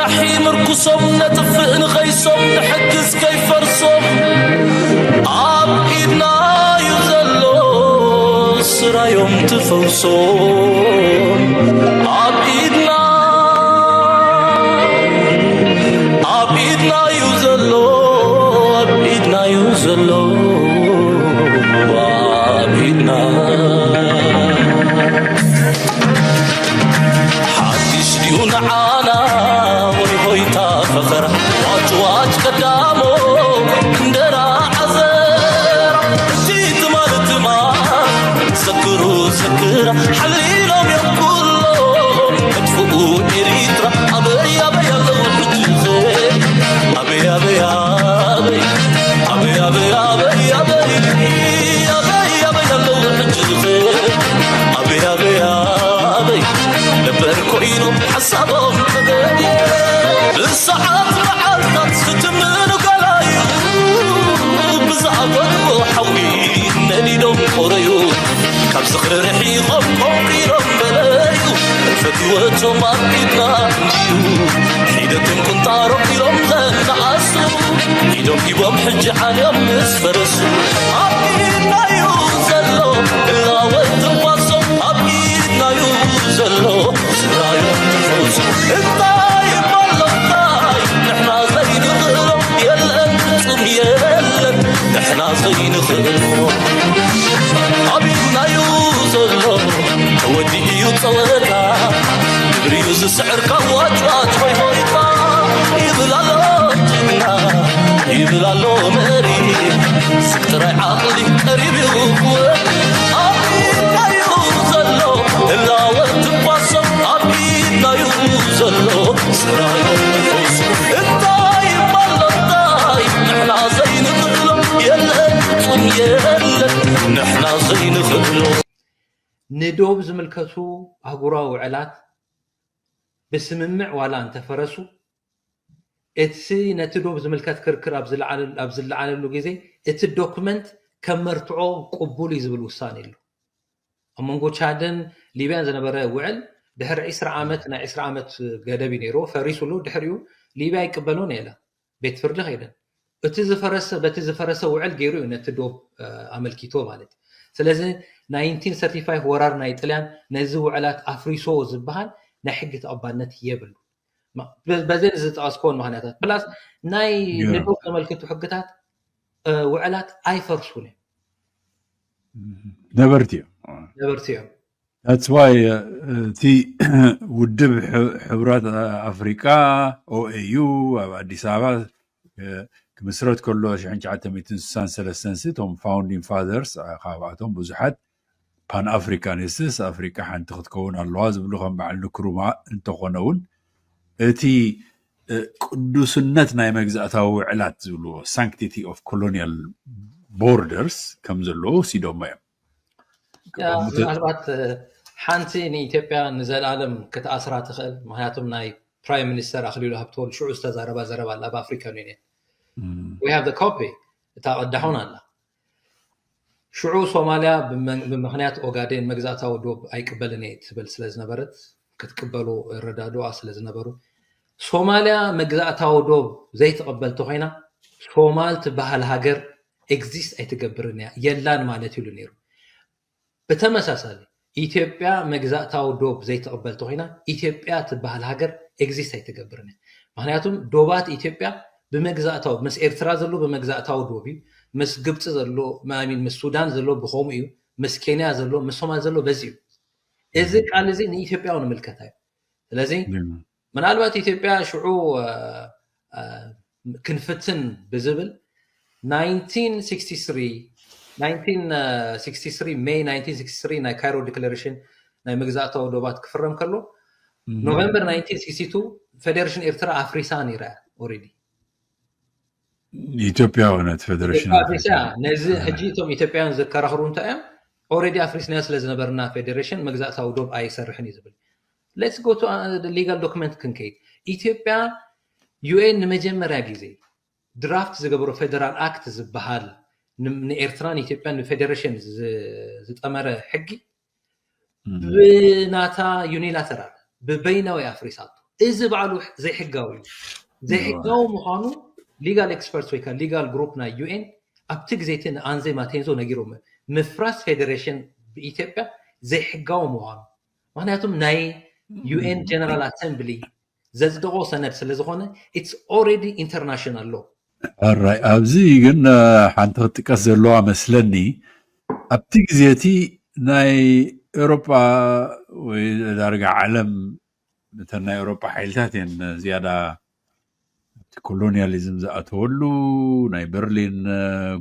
ኣሒ ምርኩሶም ነጥፍእ ንኸይሶም ንሕግዝ ከይፈርሶም ኣብ ኢድና እዩ ዘሎ ስራዮም ትፈውሶም ኣብ ኢድና ኣብ ኢድና እዩ ዘሎ ኣብ ኢድና እዩ ዘሎ ኣብ ኢድና ሓድሽ ድዩ ንዓና ወይ ሆይታ ፈኸራ ዋጭዋጭ ቀዳሞ እንደራ ዓዘራ እቲ ትማል ትማል ዘክሩ ዘክራ ሓሊሎም እዮም ኩሎም መጥፍኡ ኤሪትራ ኣበይ ኣበይ ኣለዉ ሕጂ ኣበይ ኣበይ ኣበይ ኣበይ ኣበይ ኣበይ ኣበይ ኣበይ ኣበይ ኣለዉ ሕጂ ኣበይ ኣበይ ኣበይ ነበር ኮይኖም ሓሳቦም ተገዲ ብሰዓት መዓልታት ክትምኑ ገላዩ ብዝኣፈትዎ ሓዊ ነዲዶም ቆረዩ ካብ ዝኽሪ ርሒቖም ቆንቂሮም በለዩ ፈትወቶም ኣብ ኢድና እንድዩ ሒደቶም ቁንጣሮም ኢሎም ዘነኣሱ ኢዶም ሂቦም ሕጂ ዓንዮም ምስ ፈረሱ ኣብ ኢድናዩ ዘሎ እላወት ትንፋሶም ኣብ ኢድናዩ ዘሎ ስራዮም ትፈውሱ እንታይ እሞ ኣሎ እንታይ ንሕና ዘይንኽእሎ የለን ፍጹም የለን ንሕና ዘይንኽእሎ ኣብ ኢድናዩ ዘሎ ተወዲኡ እዩ ጸወታ ግብሪዩ ዝስዕር ካብ ዋጭዋጭ ሆይ ሆይታ ይብል ኣሎ ጅግና ይብል ኣሎ መሪ ስብ ጥራይ ዓቕሊ ቀሪብ እዩ ክወዲ ኣብ ኢድናዩ ዘሎ ህላወ ትንፋሶም ኣብ ኢድናዩ ዘሎ ስራዮም ንፈውሱ እንታይ እሞ ኣሎ እንታይ ንሕና ዘይንኽእሎ የለን ፍጹም የለን ንሕና ዘይንኽእሎ ንዶብ ዝምልከቱ ኣህጉራዊ ውዕላት ብስምምዕ ዋላ እንተፈረሱ እቲ ነቲ ዶብ ዝምልከት ክርክር ኣብ ዝለዓለሉ ግዜ እቲ ዶክመንት ከም መርትዖ ቅቡል እዩ ዝብል ውሳኔ ኣሎ። ኣብ መንጎ ቻድን ሊብያን ዝነበረ ውዕል ድሕሪ ዒስራ ዓመት ናይ ዒስራ ዓመት ገደብ እዩ ነይርዎ ፈሪሱሉ ድሕሪኡ ሊብያ ኣይቅበሎን እየላ ቤት ፍርዲ ከይደን እቲ ዝፈረሰ በቲ ዝፈረሰ ውዕል ገይሩ እዩ ነቲ ዶብ ኣመልኪቶ ማለት እዩ ስለዚ ናይ ወራር ናይ ጥልያን ነዚ ውዕላት ኣፍሪሶ ዝበሃል ናይ ሕጊ ተቐባልነት የብሉ በዘን ዝጠቐስኮን ምክንያታት ፕላስ ናይ ንዶብ ዘመልክቱ ሕግታት ውዕላት ኣይፈርሱን እዮም ነበርቲ እዮም ነበርቲ እዮም That's why እቲ ውድብ ሕብራት ኣፍሪቃ OAU ኣብ ኣዲስ ኣበባ ክምስረት ከሎ ሽሕን ትሽዓተ ሚእትን ስሳን ሰለስተን እቶም founding fathers ካብኣቶም ብዙሓት ፓን ኣፍሪካኒስትስ ኣፍሪቃ ሓንቲ ክትከውን ኣለዋ ዝብሉ ከም በዓል ንክሩማ እንተኾነ እውን እቲ ቅዱስነት ናይ መግዛእታዊ ውዕላት ዝብልዎ sanctity of colonial borders ከም ዘለዎ ሲዶሞ እዮም ምናልባት ሓንቲ ንኢትዮጵያ ንዘለኣለም ክትኣስራ ትኽእል ምክንያቱም ናይ ፕራይም ሚኒስተር ኣክሊሉ ሃብተወልድ ሽዑ ዝተዛረባ ዘረባ ኣላ ኣብ ኣፍሪካን ዩኒየን we have the copy እታ ቀዳሑን ኣላ ሽዑ ሶማልያ ብምክንያት ኦጋዴን መግዛእታዊ ዶብ ኣይቅበልን እየ ትብል ስለ ዝነበረት ክትቅበሉ ረዳድዋ ስለ ዝነበሩ ሶማልያ መግዛእታዊ ዶብ ዘይትቕበል ተኮይና ሶማል ትበሃል ሃገር exist ኣይትገብርን እያ የላን ማለት ኢሉ ነይሩ ብተመሳሳሊ ኢትዮጵያ መግዛእታዊ ዶብ ዘይትቕበል ተኮይና ኢትዮጵያ ትበሃል ሃገር exist ኣይትገብርን እያ ምክንያቱም ዶባት ኢትዮጵያ ብመግዛእታዊ ምስ ኤርትራ ዘሎ ብመግዛእታዊ ዶብ እዩ ምስ ግብፂ ዘሎ ማሚን ምስ ሱዳን ዘሎ ብከምኡ እዩ ምስ ኬንያ ዘሎ ምስ ሶማል ዘሎ በዚ እዩ እዚ ቃል እዚ ንኢትዮጵያ ንምልከታ እዩ ስለዚ ምናልባት ኢትዮጵያ ሽዑ ክንፍትን ብዝብል nineteen sixty-three nineteen sixty-three May nineteen sixty-three ናይ ካይሮ ዲክለሬሽን ናይ መግዛእታዊ ዶባት ክፍረም ከሎ ኖቨምበር nineteen sixty-two ፌደሬሽን ኤርትራ ኣፍሪሳ ነይራ እያ already ኢትዮጵያ ሆነት ፌደሬሽን ነዚ ሕጂ እቶም ኢትዮጵያውያን ዘከራኽሩ እንታይ እዮም already ኣፍሪስናዮ ስለ ዝነበርና ፌደሬሽን መግዛእታዊ ዶብ ኣይሰርሕን እዩ ዝብል let's go to legal document ክንከይድ ኢትዮጵያ UN ንመጀመርያ ግዜ ድራፍት ዝገበሮ ፌደራል ኣክት ዝበሃል ንኤርትራን ኢትዮጵያን ንፌደሬሽን ዝጠመረ ሕጊ ብናታ ዩኒላተራል ብበይናዊ ኣፍሪሳቶ እዚ ባዕሉ ዘይሕጋዊ እዩ። ዘይሕጋዊ ምዃኑ legal experts ወይ ከዓ legal group ናይ ዩ ኤን ኣብቲ ግዜ እቲ ንኣንዜ ማቴንዞ ነጊሮም። ምፍራስ ፌደሬሽን ብኢትዮጵያ ዘይሕጋዊ ምዃኑ፣ ምክንያቱም ናይ ዩ ኤን ጀነራል ኣሰምብሊ ዘጽደቆ ሰነድ ስለ ዝኾነ፣ it's already international law። ኣራይ፣ ኣብዚ ግን ሓንቲ ክትጥቀስ ዘለዋ መስለኒ። ኣብቲ ግዜ እቲ ናይ ኤውሮጳ ወይ ዳርጋ ዓለም፣ እተን ናይ ኤውሮጳ ሓይልታት እየን ዝያዳ እቲ ኮሎኒያሊዝም ዝኣተወሉ፣ ናይ በርሊን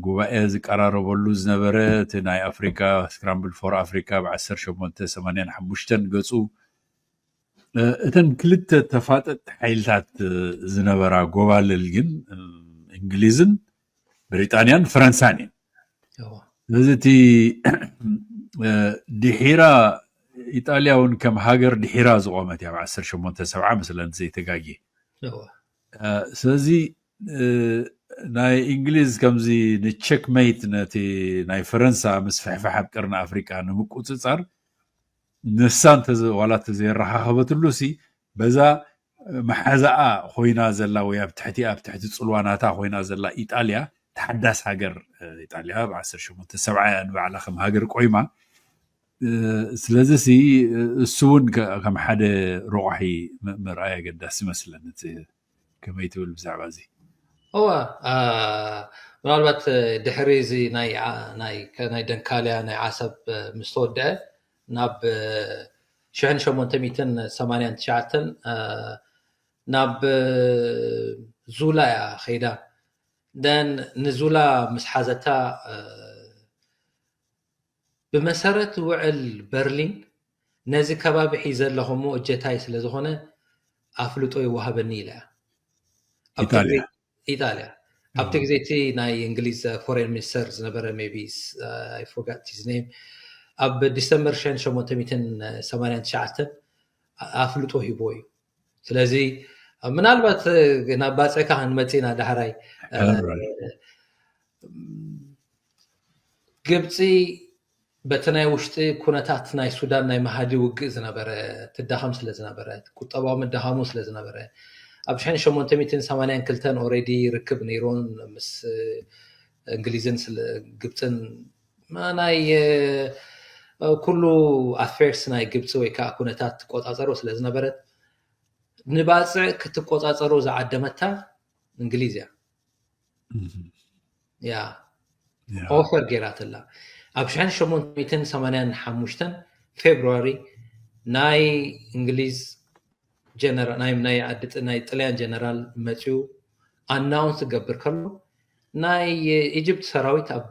ጉባኤ ዝቀራረበሉ ዝነበረ፣ እቲ ናይ ኣፍሪካ፣ ስክራምብል ፎር ኣፍሪካ ብ ዓሰርተ ሸሞንተ ሰማንያን ሓሙሽተን ገጹ። እተን ክልተ ተፋጠጥቲ ሓይልታት ዝነበራ ጎባልል ግን እንግሊዝን ብሪጣንያን ፈረንሳን እየን። ስለዚ እቲ ድሒራ፣ ኢጣልያ እውን ከም ሃገር ድሒራ ዝቆመት እያ፣ ብ ዓሰርተ ሸሞንተ ሰብዓ መስለን ዘይተጋጌ። ስለዚ ናይ እንግሊዝ ከምዚ ንቸክመይት ነቲ ናይ ፈረንሳ ምስፍሕፋሕ ኣብ ቀርኒ ኣፍሪቃ ንምቁፅፃር ንሳ ዋላ እንተዘየረኻኸበትሉ ሲ፣ በዛ መሓዛኣ ኮይና ዘላ ወይ ኣብ ትሕቲ ኣብ ትሕቲ ፅልዋ ናታ ኮይና ዘላ ኢጣልያ፣ ተሓዳስ ሃገር ኢጣልያ ብ ዓሰርተ ሸሞንተ ሰብዓ እያ ንባዕላ ከም ሃገር ቆይማ። ስለዚ ሲ እሱ እውን ከም ሓደ ረቋሒ ምርኣይ ኣገዳሲ ይመስለኒ። ከመይ ትብል ብዛዕባ እዚ? እወ፣ ምናልባት ድሕሪ እዚ ናይ ደንካልያ ናይ ዓሰብ ምስ ተወደአ ናብ ሽሕን ሸሞንተ ሚእትን ሰማንያን ትሽዓተን ናብ ዙላ እያ ከይዳ። ደን ንዙላ ምስ ሓዘታ ብመሰረት ውዕል በርሊን ነዚ ከባቢ ሒዘ ኣለኹ እሞ እጀታይ ስለ ዝኾነ ኣፍልጦ ይወሃበኒ ኢላ እያ። ኢጣልያ። ኣብቲ ግዜ እቲ ናይ እንግሊዝ ፎሬን ሚኒስተር ዝነበረ maybe I forgot his name ኣብ ዲሰምበር ሽሕን ሸሞንተ ሚእትን ሰማንያን ትሽዓተን ኣፍልጦ ሂቦ እዩ። ስለዚ ምናልባት ናብ ባፅዕካ ክንመፅእ ኢና ዳሕራይ። ግብፂ በቲ ናይ ውሽጢ ኩነታት ናይ ሱዳን ናይ መሃዲ ውግእ ዝነበረ ትዳኸም ስለ ዝነበረ፣ ቁጠባዊ ምድኻሙ ስለ ዝነበረ፣ ኣብ ሽሕን ሸሞንተ ሚእትን ሰማንያን ክልተን already ርክብ ነይሮን ምስ እንግሊዝን ግብፅን ናይ ኩሉ affairs ናይ ግብፂ ወይ ከዓ ኩነታት ትቆፃፀሮ ስለ ዝነበረት ንባፅዕ ክትቆፃፀሮ ዝዓደመታ እንግሊዝ እያ። ያ offer ገይራትላ። ኣብ ሽሕን ሸሞንተ ሚእትን ሰማንያን ሓሙሽተን ፌብሩዋሪ ናይ እንግሊዝ ጀነራል ናይ ናይ ዓዲ ናይ ጥልያን ጀነራል መፅዩ ኣናውንስ ዝገብር ከሎ ናይ ኢጅፕት ሰራዊት ኣብ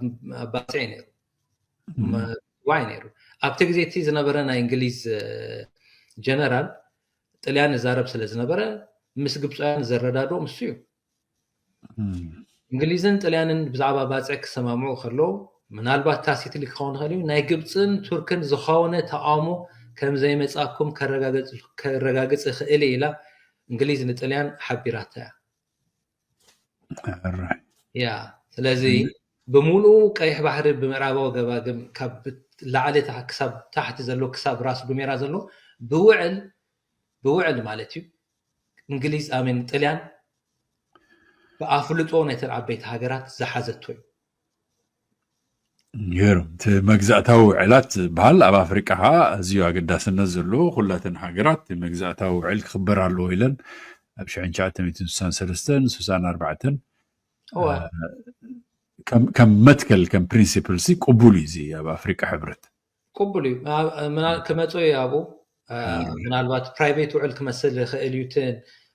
ባፅዕ ነይሩ ዋይ ነይሩ። ኣብቲ ግዜ እቲ ዝነበረ ናይ እንግሊዝ ጀነራል ጥልያን ይዛረብ ስለ ዝነበረ ምስ ግብፃውያን ዘረዳድኦም እሱ እዩ። እንግሊዝን ጥልያንን ብዛዕባ ባፅዕ ክሰማምዑ ከለዉ ምናልባት ታሲትሊ ክኸውን ይኽእል እዩ፣ ናይ ግብፅን ቱርክን ዝኸውነ ተቃውሞ ከም ዘይመፃኩም ከረጋግፅ ይኽእል ኢላ እንግሊዝ ንጥልያን ሓቢራታ እያ። ያ ስለዚ ብምሉኡ ቀይሕ ባሕሪ ብምዕራባዊ ገማግም ካብ ላዕሊ ክሳብ ታሕቲ ዘሎ ክሳብ ራስ ዱሜራ ዘሎ ብውዕል ብውዕል ማለት እዩ እንግሊዝ ኣሜን ጥልያን ብኣፍልጦ ነተን ዓበይቲ ሃገራት ዝሓዘቶ እዩ። ገይሩ እቲ መግዛእታዊ ውዕላት ዝበሃል ኣብ ኣፍሪቃ ከዓ ኣዝዩ ኣገዳስነት ዘለዎ ኩላተን ሃገራት መግዛእታዊ ውዕል ክኽበር ኣለዎ ኢለን ኣብ ሽሕን ትሽዓተ ሚእትን ስሳን ሰለስተን ስሳን ኣርባዕተን ከም መትከል ከም ፕሪንሲፕል ሲ ቅቡል እዩ እዚ ኣብ ኣፍሪቃ ሕብረት ቅቡል እዩ። ክመፁ እዩ ኣብኡ ምናልባት ፕራይቬት ውዕል ክመስል ይኽእል እዩ። እቲ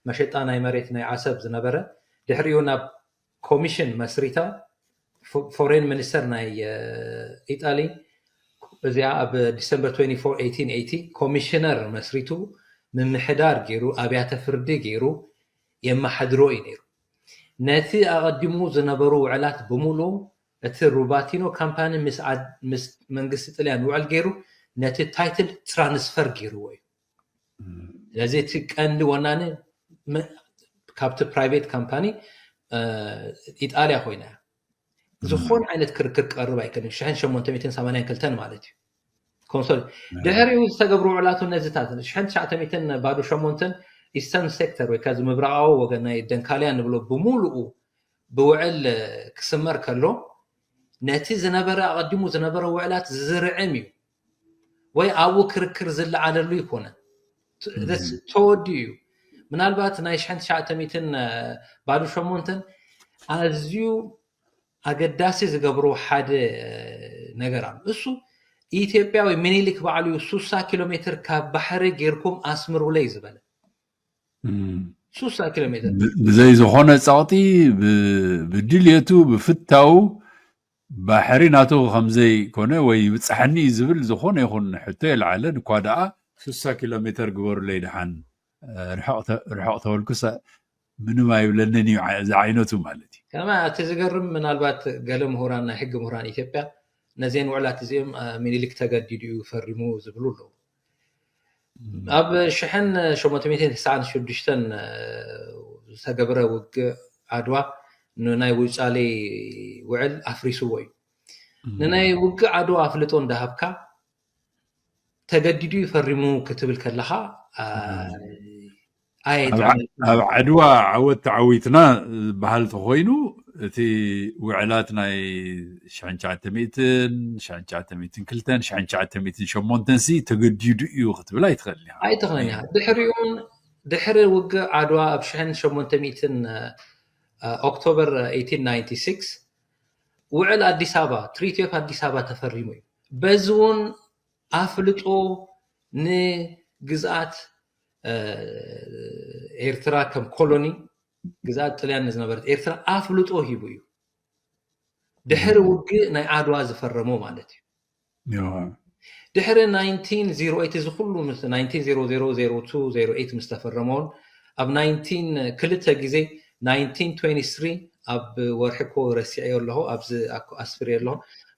መሸጣ ናይ መሬት ናይ ዓሰብ ዝነበረ ድሕሪኡ ናብ ኮሚሽን መስሪታ ፎሬን ሚኒስተር ናይ ኢጣሊ እዚኣ ኣብ ዲሰምበር ኮሚሽነር መስሪቱ ምምሕዳር ገይሩ ኣብያተ ፍርዲ ገይሩ የመሓድሮ እዩ ነይሩ። ነቲ ኣቐዲሙ ዝነበሩ ውዕላት ብምሉኡ እቲ ሩባቲኖ ካምፓኒ ምስ መንግስቲ ጥልያን ውዕል ገይሩ ነቲ ታይትል ትራንስፈር ገይርዎ እዩ። ስለዚ እቲ ቀንዲ ወናኒ ካብቲ ፕራይቬት ካምፓኒ ኢጣልያ ኮይና እያ። ዝኾነ ዓይነት ክርክር ክቀርብ ኣይክእልን። ሽሕን ሸሞንተ ሚእትን ሰማንያን ክልተን ማለት እዩ። ኮንሶል ድሕሪኡ ዝተገብሩ ውዕላቱ ነዚታት ሽሕን ትሽዓተ ሚእትን ባዶ ሸሞንተን ኢስተርን ሴክተር ወይ ከዓ ምብራቓዊ ወገን ናይ ደንካልያ ንብሎ ብምሉኡ ብውዕል ክስመር ከሎ፣ ነቲ ዝነበረ፣ ኣቐዲሙ ዝነበረ ውዕላት ዝዝርዕም እዩ። ወይ ኣብኡ ክርክር ዝለዓለሉ ኣይኮነን። ት-፣ እም። ተወዲኡ እዩ። ምናልባት ናይ ሽሕን ትሽዓተ ሚእትን ባዶ ሸሞንተን ኣዝዩ ኣገዳሲ ዝገብሮ ሓደ ነገር ኣሎ። እሱ ኢትዮጵያ ወይ ምኒልክ ባዕሉ እዩ ሱሳ ኪሎ ሜትር ካብ ባሕሪ ጌርኩም ኣስምሩለይ ዝበለ። እም። ሱሳ ኪሎ ሜትር። ብ-፣ ብዘይ ዝኾነ ጸቕጢ፣ ብ-፣ ብድልየቱ፣ ብፍታው፣ ባሕሪ ናቱ ከም ዘይኮነ ወይ ይብጻሕኒ እዩ ዝብል ዝኾነ ይኹን ሕቶ የልዓለን። እኳ ደኣ ሱሳ ኪሎ ሜትር ግበሩለይ ደሓን፣ እ፣ ርሕቕ ተ-፣ ርሕቕ ተበልኩስ ምንም ኣይብለንን እዩ፣ ዓ-፣ ዝዓይነቱ ማለት እዩ። ከማ እቲ ዝገርም፣ ምናልባት ገለ ምሁራን፣ ናይ ሕጊ ምሁራን ኢትዮጵያ ነዘን ውዕላት እዚኦም፣ እ፣ ሚኒሊክ ተገዲዱ እዩ ፈሪሙ ዝብሉ ኣለዉ። እም። ኣብ ሽሕን ሸሞንተ ሚእትን ተስዓን ሽዱሽተን ዝተገብረ ውግእ ዓድዋ ንናይ ውጫሌ ውዕል ኣፍሪስዎ እዩ። እም። ንናይ ውግእ ዓድዋ ኣፍልጦ እንዳሃብካ ተገዲዱ እዩ ፈሪሙ ክትብል ከለኻ፣ አ፣ እም። ኣየ ኣብ ዓ-፣ ጥዕና። ኣብ ዓድዋ ዓወት ተዓዊትና ዝበሃል ተኾይኑ፣ እቲ ውዕላት ናይ ሽሕን ትሽዓተ ሚእትን፣ ሽሕን ትሽዓተ ሚእትን ክልተን፣ ሽሕን ትሽዓተ ሚእትን ሸሞንተን ሲ ተገዲዱ እዩ ክትብል ኣይትኽእልን ኢኻ። ኣይትኽእልን ኢኻ። ድሕሪኡን፣ ድሕሪ ውግእ ዓድዋ ኣብ ሽሕን ሸሞንተ ሚእትን፣ እ፣ ኦክቶበር ኤይቲን ናይንቲ ሲክስ ውዕል ኣዲስ ኣበባ፣ ትሪቲ ኦፍ ኣዲስ ኣበባ ተፈሪሙ እዩ። በዚ እውን ኣፍልጦ ንግዝኣት፣ እ፣ ኤርትራ ከም ኮሎኒ፣ ግዝኣት ጥልያን ንዝነበረት ኤርትራ ኣፍልጦ ሂቡ እዩ። ድሕሪ እም። ውግእ ናይ ዓድዋ ዝፈረሞ ማለት እዩ። እዋ። ድሕሪ ናይንቲን ዜሮ ኤይት፣ እዚ ኩሉ ምስ፣ ናይንቲን ዜሮ ዜሮ፣ ዜሮ ቱ፣ ዜሮ ኤይት ምስ ተፈረመውን፣ ኣብ ናይንቲን፣ ክልተ ግዜ፣ ናይንቲን ትዌንቲ ስሪ፣ ኣብ ወርሒ እኮ ረሲዐዮ ኣለኹ፣ ኣብዚ ኣኮ-፣ ኣስፍርዮ ኣለኹ።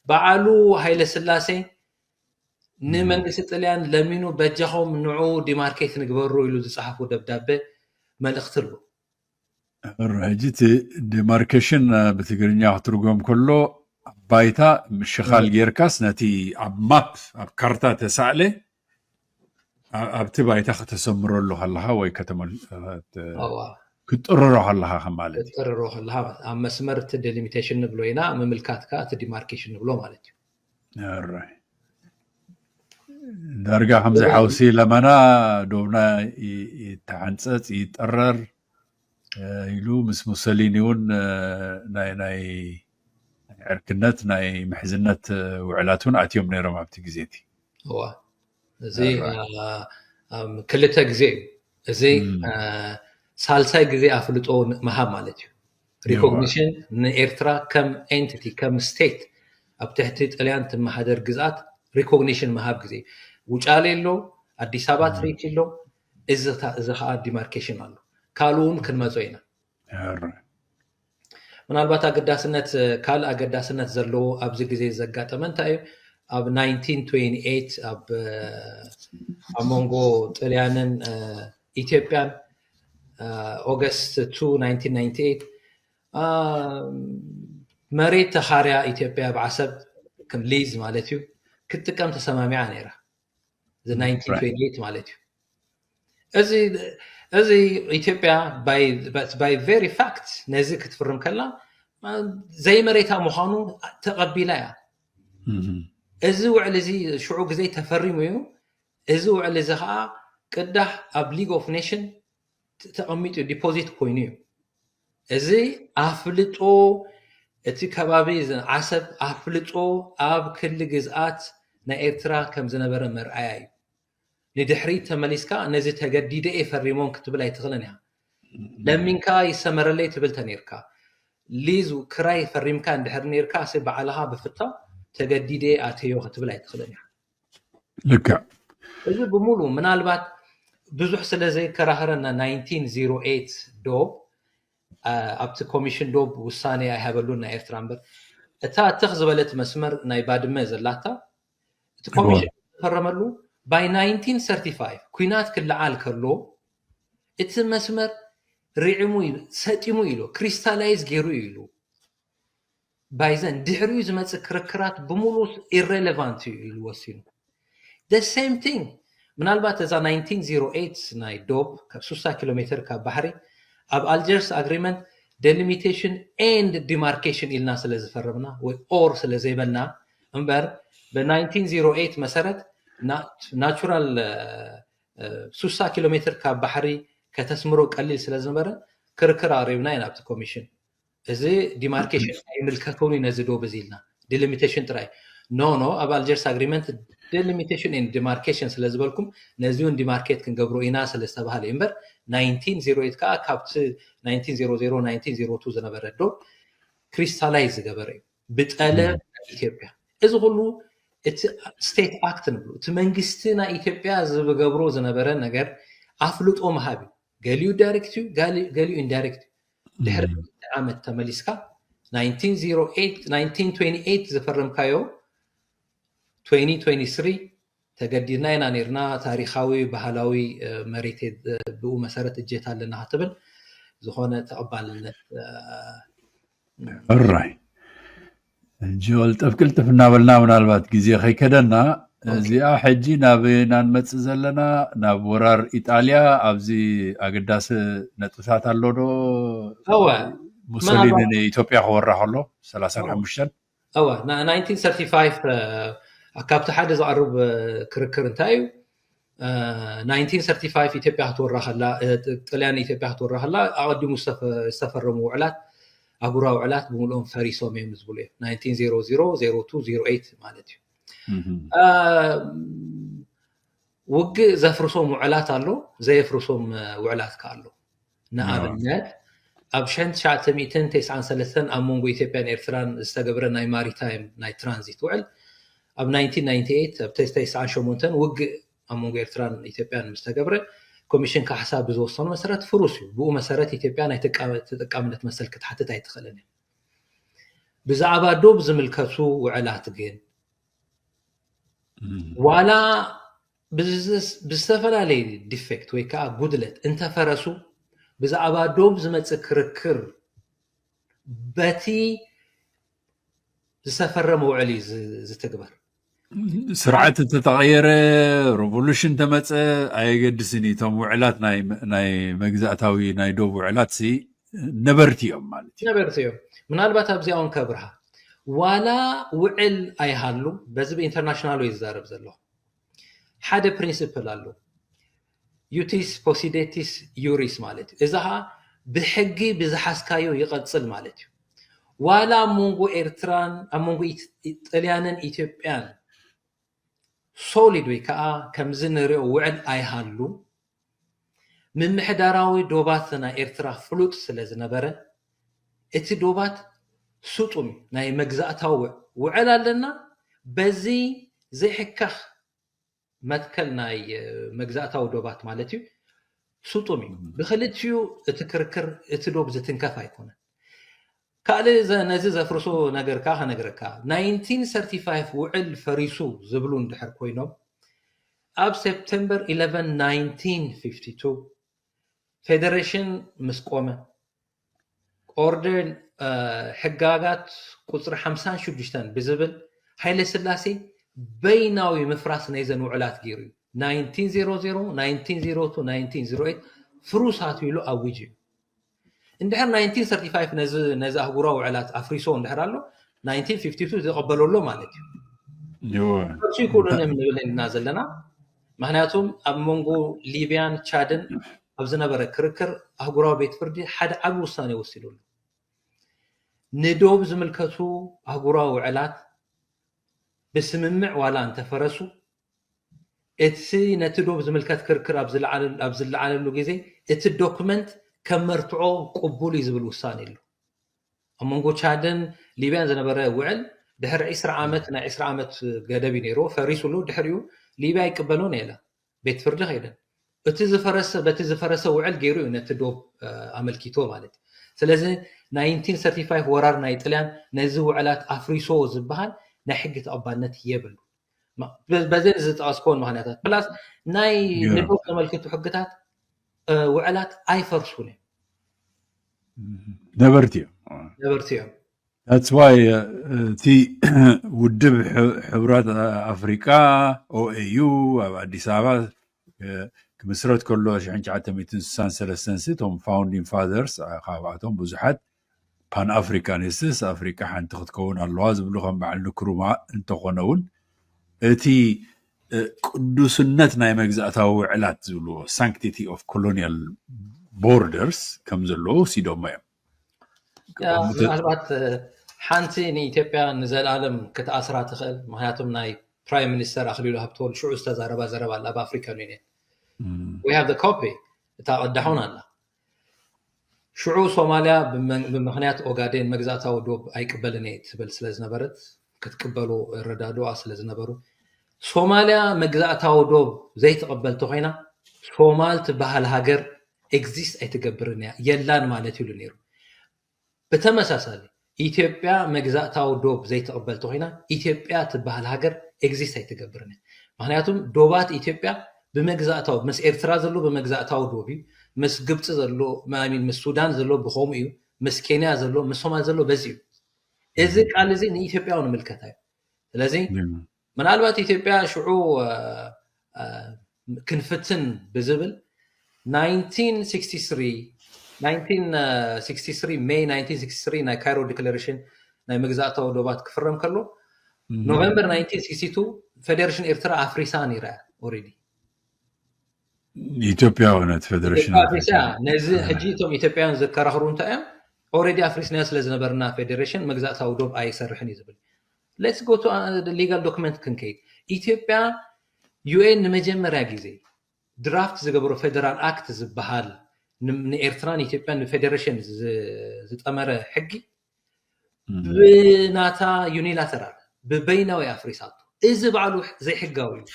በዓሉ ሃይለ ስላሴ እም። ንመንግስቲ ጥልያን ለሚኑ፣ በጃኹም ንዑ ዲማርኬት ንግበሮ ኢሉ ዝጸሓፎ ደብዳበ መልእኽቲ ኣሎ። እምበር፣ ሕጂ እቲ ዲማርኬሽን፣ እ፣ ብትግርኛ ክትርጎም ከሎ፣ ኣብ ባይታ ምሽኻል እም። ጌርካስ፣ ነቲ ኣብ ማፕ፣ ኣብ ካርታ ተሳእለ፣ ኣ-፣ ኣብቲ ባይታ ከተሰምረሉ ከለኻ ወይ ከተመል-፣ እ፣ ተ-፣ እዋ። ክትጥርሮ ከለኻ ከም ማለት እዩ። ክትጥርሮ ከለኻ ማለት፣ ኣብ መስመር እቲ ዴሊሚቴሽን ንብሎ ኢና፣ ምምልካት ከኣ እቲ ዲማርኬሽን ንብሎ ማለት እዩ። እራይ። ዳርጋ ከምዚ እዋ። ሓውሲ ለመና ዶብና ይ-፣ ይተሓንጸጽ፣ ይጠረር፣ እ፣ ኢሉ ምስ ሙሰሊኒ እውን፣ እ፣ ናይ፣ ናይ፣ ናይ ዕርክነት፣ ናይ ምሕዝነት፣ እ፣ ውዕላት እውን ኣትዮም ነይሮም ኣብቲ ግዜ እቲ። እዋ። እዚ፣ እዋ። እ፣ እም፣ ክልተ ግዜ እዩ። እዚ፣ እም። እ፣ ሳልሳይ ግዜ ኣፍልጦ ን-፣ ምሃብ ማለት እዩ። እዋ። ሪኮግኒሽን ንኤርትራ ከም ኤንቲቲ፣ ከም ስቴት፣ ኣብ ትሕቲ ጥልያን ትመሓደር ግዝኣት ሪኮግኒሽን ምሃብ ግዜ። ውጫሌ ኣሎ፣ ኣዲስ ኣበባ እም። ትሪቲ ኣሎ፣ እዚ ታ-፣ እዚ ኸኣ ዲማርኬሽን ኣሎ። ካልኡ እውን ክንመጾ ኢና። እረ። ምናልባት ኣገዳስነት፣ ካልእ ኣገዳስነት ዘለዎ ኣብዚ ግዜ ዘጋጠመ እንታይ እዩ? ኣብ ናይንቲን ትዌንቲ ኤይት ኣብ፣ ኣብ መንጎ ጥልያንን፣ እ፣ ኢትዮጵያን፣ እ፣ ኦገስት ቱ ናይንቲን ናይንቲ ኤይት፣ እ፣ መሬት ተኻርያ ኢትዮጵያ ብዓሰብ ከም ሊዝ ማለት እዩ ክትጥቀም ተሰማሚዓ ነይራ። እዚ ናይንቲን ትዌንቲ ኤይት ማለት እዩ። እዚ፣ እዚ ኢትዮጵያ by, by very fact ነዚ ክትፍርም ከላ፣ ማ-፣ ዘይመሬታ ምዃኑ ተቐቢላ እያ። እም። እዚ ውዕል እዚ ሽዑ ግዜ ተፈሪሙ እዩ። እዚ ውዕል እዚ ኸኣ ቅዳሕ ኣብ ሊግ ኦፍ ኔሽን ት-፣ ተቐሚጡ ዲፖዚት ኮይኑ እዩ። እዚ ኣፍልጦ እቲ ከባቢ እዚ ዓሰብ ኣፍልጦ ኣብ ክሊ ግዝኣት ናይ ኤርትራ ከም ዝነበረ መርኣያ እዩ። ንድሕሪት ተመሊስካ ነዚ ተገዲደ እየ ፈሪሞም ክትብል ኣይትኽእልን ኢኻ። ለሚንካ ይሰመረለይ ትብል ተነይርካ። ሊዝ ክራይ ፈሪምካ እንድሕር ነይርካ፣ ሲ ባዕልኻ ብፍታው ተገዲደ እየ ኣተዮ ክትብል ኣይትኽእልን ኢኻ። ልክዕ። እዚ ብምሉእ ምናልባት ብዙሕ ስለ ዘይከራኸረና ናይንቲን ዜሮ ኤይት ዶብ፣ ኣ፣ ኣብቲ ኮሚሽን ዶብ ውሳኔ ኣይሃበሉን ናይ ኤርትራ እምበር፣ እታ ትኽ ዝበለት መስመር ናይ ባድመ ዘላታ፣ እቲ እዋ። ኮሚሽን ዝፈረመሉ by ናይንቲን ሰርቲ ፋይቭ ኲናት ክለዓል ከሎ፣ እቲ መስመር ርዒሙ ኢሉ፣ ሰጢሙ ኢሉ፣ ክሪስታላይዝ ገይሩ ኢሉ። ባይዘን ድሕሪኡ ዝመጽእ ክርክራት ብምሉእ ኢሬሌቫንት እዩ ኢሉ ወሲኑ። The same thing ምናልባት እዛ ናይንቲን ዜሮ ኤይት ናይ ዶብ ካብ ስሳ ኪሎ ሜትር ካብ ባሕሪ ኣብ ኣልጀርስ ኣግሪመንት delimitation and demarcation ኢልና ስለ ዝፈረምና ወይ ኦር ስለ ዘይበልና እምበር ብ ናይንቲን ዜሮ ኤይት መሰረት ናቹራል ስሳ ኪሎ ሜትር ካብ ባሕሪ ከተስምሮ ቀሊል ስለ ዝነበረ ክርክር ኣቕሪብና ኢና ኣብቲ ኮሚሽን። እዚ ዲማርኬሽን ኣይምልከቶን እዩ ነዚ ዶብ እዚ ኢልና delimitation ጥራይ። ኖ ኖ ኣብ ኣልጀርስ ኣግሪመንት delimitation and demarcation ስለ ዝበልኩም ነዚ እውን ዲማርኬት ክንገብሮ ኢና ስለ ዝተባሃለ እዩ እምበር ናይንቲን ዜሮ ኤይት ከዓ ካብቲ ናይንቲን ዜሮ ዜሮ ናይንቲን ዜሮ ቱ ዝነበረ ዶብ ክሪስታላይዝ ዝገበረ እዩ ብጠለብ ናይ ኢትዮጵያ። እዚ ኩሉ እቲ ስቴት ኣክት ንብሉ እቲ መንግስቲ ናይ ኢትዮጵያ ዝገብሮ ዝነበረ ነገር ኣፍልጦ ምሃብ እዩ። ገሊኡ ዳይሬክት እዩ፣ ገሊኡ ኢንዳይሬክት እዩ። ድሕሪ ዓመት ተመሊስካ ናይንቲን ዜሮ ኤይት ናይንቲን ትዌንቲ ኤይት ዝፈረምካዮ ትዌንቲ ትዌንቲ ስሪ ተገዲድና ኢና ነርና ታሪኻዊ ባህላዊ መሬት ብኡ መሰረት እጀት ኣለና ክትብል ዝኾነ ተቐባልነት ሕራይ ሕጂ ቅልጥፍ ቅልጥፍ እናበልና ምናልባት ግዜ ከይከደና እዚኣ ሕጂ ናብ ናንመፅእ ዘለና ናብ ወራር ኢጣልያ ኣብዚ ኣገዳሲ ነጥብታት ኣሎ ዶ? ሙሶሊኒ ንኢትዮጵያ ክወራ ከሎ ሰላሳን ሓሙሽተን እወ ናይንቲን ሰርቲን ፋይቭ ካብቲ ሓደ ዝቐርብ ክርክር እንታይ እዩ? ናይንቲን ሰርቲን ፋይቭ ኢትዮጵያ ክትወራ ከላ ጥልያን ኢትዮጵያ ክትወራ ከላ ኣቐዲሙ ዝተፈረሙ ውዕላት ኣህጉራዊ ውዕላት ብምልኦም ፈሪሶም እዮም ዝብሉ እዮም። ናይንቲን ዜሮ ዜሮ ዜሮ ቱ ዜሮ ኤይት ማለት እዩ። ውግእ ዘፍርሶም ውዕላት ኣሎ፣ ዘየፍርሶም ውዕላት ከ ኣሎ። ንኣብነት ኣብ ሽሕን ትሽዓተ ሚእትን ተስዓን ሰለስተን ኣብ መንጎ ኢትዮጵያን ኤርትራን ዝተገብረ ናይ ማሪታይም ናይ ትራንዚት ውዕል ኣብ ናይንቲን ናይንቲ ኤይት ኣብ ተስዓን ሸሞንተን ውግእ ኣብ መንጎ ኤርትራን ኢትዮጵያን ምስ ተገብረ ኮሚሽን ካሕሳ ብዝወሰኖ መሰረት ፍሩስ እዩ። ብኡ መሰረት ኢትዮጵያ ናይ ተጠቃምነት መሰል ክትሓትት ኣይትኽእልን እያ። ብዛዕባ ዶብ ዝምልከቱ ውዕላት ግን ዋላ ብዝተፈላለየ ዲፌክት ወይ ከዓ ጉድለት እንተፈረሱ ብዛዕባ ዶብ ዝመፅእ ክርክር በቲ ዝተፈረመ ውዕል እዩ ዝትግበር። ስርዓት እንተተቐየረ ሬቮሉሽን ተመፀ ኣየገድስን እዩ። እቶም ውዕላት ናይ መግዛእታዊ ናይ ዶብ ውዕላት ሲ ነበርቲ እዮም ማለት እዩ። ነበርቲ እዮም። ምናልባት ኣብዚኣ እውን ከብርሃ ዋላ ውዕል ኣይሃሉ በዚ ብኢንተርናሽናል ወይ ዝዛረብ ዘሎ ሓደ ፕሪንስፕል ኣሎ። ዩቲስ ፖሲዴቲስ ዩሪስ ማለት እዩ። እዚ ከዓ ብሕጊ ብዝሓዝካዮ ይቐፅል ማለት እዩ። ዋላ ኣብ መንጎ ኤርትራን ኣብ መንጎ ጥልያንን ኢትዮጵያን ሶሊድ ወይ ከዓ ከምዚ ንሪኦ ውዕል ኣይሃሉ ምምሕዳራዊ ዶባት ናይ ኤርትራ ፍሉጥ ስለ ዝነበረ እቲ ዶባት ስጡም ናይ መግዛእታዊ ውዕል ኣለና። በዚ ዘይሕከኽ መትከል ናይ መግዛእታዊ ዶባት ማለት እዩ ስጡም እዩ። ብክልቲኡ እቲ ክርክር እቲ ዶብ ዝትንከፍ ኣይኮነን። ካልእ ነዚ ዘፍርሶ ነገር ከዓ ከነግረካ ናይንቲን ሰርቲን ፋይቭ ውዕል ፈሪሱ ዝብሉ እንድሕር ኮይኖም ኣብ ሴፕተምበር ኢለቨን ናይንቲን ፊፍቲ ቱ ፌደሬሽን ምስ ቆመ ኦርደር ሕጋጋት ቁፅሪ ሓምሳን ሽዱሽተን ብዝብል ሃይለ ስላሴ በይናዊ ምፍራስ ናይዘን ውዕላት ገይሩ እዩ። ናይንቲን ዜሮ ዜሮ ናይንቲን ዜሮ ቱ ናይንቲን ዜሮ ኤይት ፍሩሳት ኢሉ ኣዊጁ እዩ። እንድሕር ናይንቲን ሰርቲን ፋይቭ ነዚ ኣህጉራዊ ውዕላት ኣፍሪሶ እንድሕር ኣሎ ናይንቲን ፊፍቲ ቱ ዝቐበለሎ ማለት እዩ። እሱ ይክእሉን እዮም ንብል ኢና ዘለና። ምክንያቱም ኣብ መንጎ ሊብያን ቻድን ኣብ ዝነበረ ክርክር ኣህጉራዊ ቤት ፍርዲ ሓደ ዓቢ ውሳኔ ወሲዱ ኣሎ። ንዶብ ዝምልከቱ ኣህጉራዊ ውዕላት ብስምምዕ ዋላ እንተፈረሱ እቲ ነቲ ዶብ ዝምልከት ክርክር ኣብ ዝለዓለሉ ግዜ እቲ ዶክመንት ከም መርትዖ ቅቡል እዩ ዝብል ውሳኔ ኣሎ። ኣብ መንጎ ቻድን ሊብያን ዝነበረ ውዕል ድሕሪ ዕስራ ዓመት ናይ ዕስራ ዓመት ገደብ እዩ ነይርዎ ፈሪሱ ኣሎ። ድሕሪኡ ሊብያ ኣይቅበሎን እያ ኢላ። ቤት ፍርዲ ከይደን እቲ ዝፈረሰ በቲ ዝፈረሰ ውዕል ገይሩ እዩ ነቲ ዶብ ኣመልኪቶ ማለት እዩ። ስለዚ ናይንቲን ሰርቲን ፋይቭ ወራር ናይ ጥልያን ነዚ ውዕላት ኣፍሪሶ ዝበሃል ናይ ሕጊ ተቐባልነት የብሉ። በዘን ዝጠቐስኮን ምክንያታት ፕላስ ናይ ንዶብ ዘመልክቱ ሕግታት ውዕላት ኣይፈርሱን እዮም። ነበርቲ እዮም። ነበርቲ እዮም። That's why እቲ ውድብ ሕብራት ኣፍሪቃ ኦኤዩ ኣብ ኣዲስ ኣበባ ክምስረት ከሎ ሽሕን ትሽዓተ ሚእትን ስሳን ሰለስተን ሲ እቶም founding fathers ካብኣቶም ብዙሓት ፓን ኣፍሪካኒስትስ ኣፍሪካ ሓንቲ ክትከውን ኣለዋ ዝብሉ ከም በዓል ንክሩማ እንተኾነ እውን እቲ ቅዱስነት ናይ መግዛእታዊ ውዕላት ዝብልዎ sanctity of colonial borders ከም ዘለዎ ወሲዶሞ እዮም። ምናልባት ሓንቲ ንኢትዮጵያ ንዘለኣለም ክትኣስራ ትኽእል፣ ምክንያቱም ናይ ፕራይም ሚኒስተር ኣክሊሉ ሃብተወልድ ሽዑ ዝተዛረባ ዘረባ ኣላ ኣብ ኣፍሪካን ዩኒየን። We have the copy፣ እታ ቅዳሑን ኣላ። ሽዑ ሶማልያ ብምክንያት ኦጋዴን መግዛእታዊ ዶብ ኣይቅበልን እየ ትብል ስለ ዝነበረት፣ ክትቅበሉ ረዳድዋ ስለ ዝነበሩ፣ ሶማልያ መግዛእታዊ ዶብ ዘይትቕበል ተኮይና ሶማል ትበሃል ሃገር ኤግዚስት ኣይትገብርን እያ፣ የላን ማለት ኢሉ ነይሩ። ብተመሳሳሊ ኢትዮጵያ መግዛእታዊ ዶብ ዘይትቕበል ተኮይና ኢትዮጵያ ትበሃል ሃገር ኤግዚስት ኣይትገብርን እያ። ምክንያቱም ዶባት ኢትዮጵያ ብመግዛእታዊ፣ ምስ ኤርትራ ዘሎ ብመግዛእታዊ ዶብ እዩ፣ ምስ ግብፂ ዘሎ፣ ምስ ሱዳን ዘሎ ብከምኡ እዩ፣ ምስ ኬንያ ዘሎ፣ ምስ ሶማል ዘሎ በዚ እዩ። እዚ ቃል እዚ ንኢትዮጵያ እውን ንምልከታ እዩ። ስለዚ ምናልባት ኢትዮጵያ ሽዑ ክንፍትን ብዝብል ሜይ ናይ ካይሮ ዲክለሬሽን ናይ መግዛእታዊ ዶባት ክፍረም ከሎ ኖቨምበር ፌደሬሽን ኤርትራ ኣፍሪሳ ነይራ ኦሬዲ። ኢትዮጵያ ነቲ ፌደሬሽን ነዚ ሕጂ እቶም ኢትዮጵያውያን ዘከራኽሩ እንታይ እዮም? ኦሬዲ ኣፍሪስናዮ ስለ ዝነበርና ፌደሬሽን መግዛእታዊ ዶብ ኣይሰርሕን እዩ ዝብል። ሌትስ ጎ ቱ ሊጋል ዶክመንት ክንከይድ። ኢትዮጵያ ዩኤን ንመጀመርያ ግዜ ድራፍት ዝገበሮ ፌደራል ኣክት ዝበሃል ንኤርትራን ኢትዮጵያን ንፌደሬሽን ዝጠመረ ሕጊ ብናታ ዩኒላተራል ብበይናዊ ኣፍሪሳቶ። እዚ ባዕሉ ዘይሕጋዊ እዩ።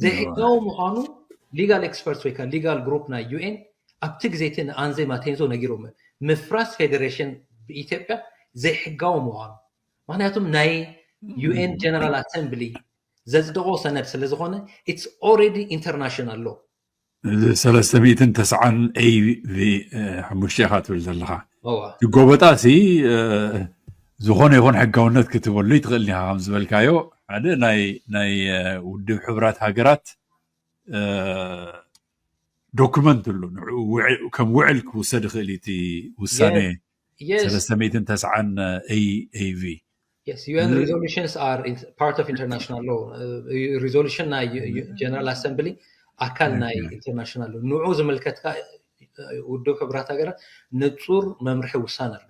ዘይሕጋዊ ምዃኑ ሊጋል ኤክስፐርትስ ወይ ከዓ ሊጋል ግሩፕ ናይ ዩኤን ኣብቲ ግዜ እቲ ንኣንዜ ማቴንዞ ነጊሮም። ምፍራስ ፌደሬሽን ብኢትዮጵያ ዘይሕጋዊ ምዃኑ፣ ምክንያቱም ናይ ዩኤን ጀነራል ኣሰምብሊ ዘጽደቆ ሰነድ ስለ ዝኾነ it's already international law። እዚ ሰለስተ ሚእትን ተስዓን ኤ ቪ ሓሙሽተ ኢኻ ትብል ዘለኻ። እቲ ጎበጣ ሲ ዝኾነ ይኹን ሕጋውነት ክትበሉ ይትኽእል ኢኻ። ከም ዝበልካዮ ሓደ ናይ ናይ ውድብ ሕቡራት ሃገራት ዶክመንት ኣሎ። ከም ውዕል ክውሰድ ይኽእል እቲ ውሳኔ ሰለስተ ሚእትን ተስዓን ኤ ቪ። Yes, U N resolutions are part of international law. ሪዞሉሽን ናይ ጀነራል ኣሰምብሊ ኣካል ናይ ኢንተርናሽናል ሎ። ንዑ ዝምልከት ውድብ ሕቡራት ሃገራት ንጹር መምርሒ ውሳነ ኣሎ።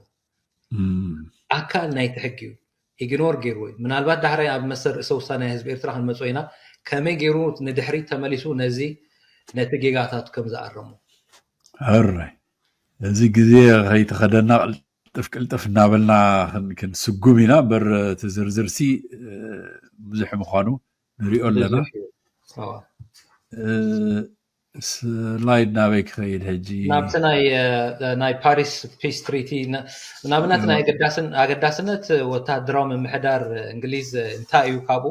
ኣካል ናይቲ ሕጊ እዩ። ኢግኖር ገይርዎ እዩ። ምናልባት ዳሕራይ ኣብ መሰል ርእሰ ውሳኔ ህዝቢ ኤርትራ ክንመጽኦ ኢና። ከመይ ገይሩ ንድሕሪት ተመሊሱ ነዚ ነቲ ጌጋታቱ ከም ዝኣረሞ። ሕራይ እዚ ግዜ ከይተኸደና ቅልጥፍ ቅልጥፍ እናበልና ክንስጉም ኢና እምበር እቲ ዝርዝርሲ ብዙሕ ምዃኑ ንሪኦ ኣለና። ስላይድ ናበይ ክኸይድ ሕጂ? ናብቲ ናይ ፓሪስ ፒስ ትሪቲ ንኣብነት ናይ ኣገዳስነት ወታደራዊ ምምሕዳር እንግሊዝ እንታይ እዩ? ካብኡ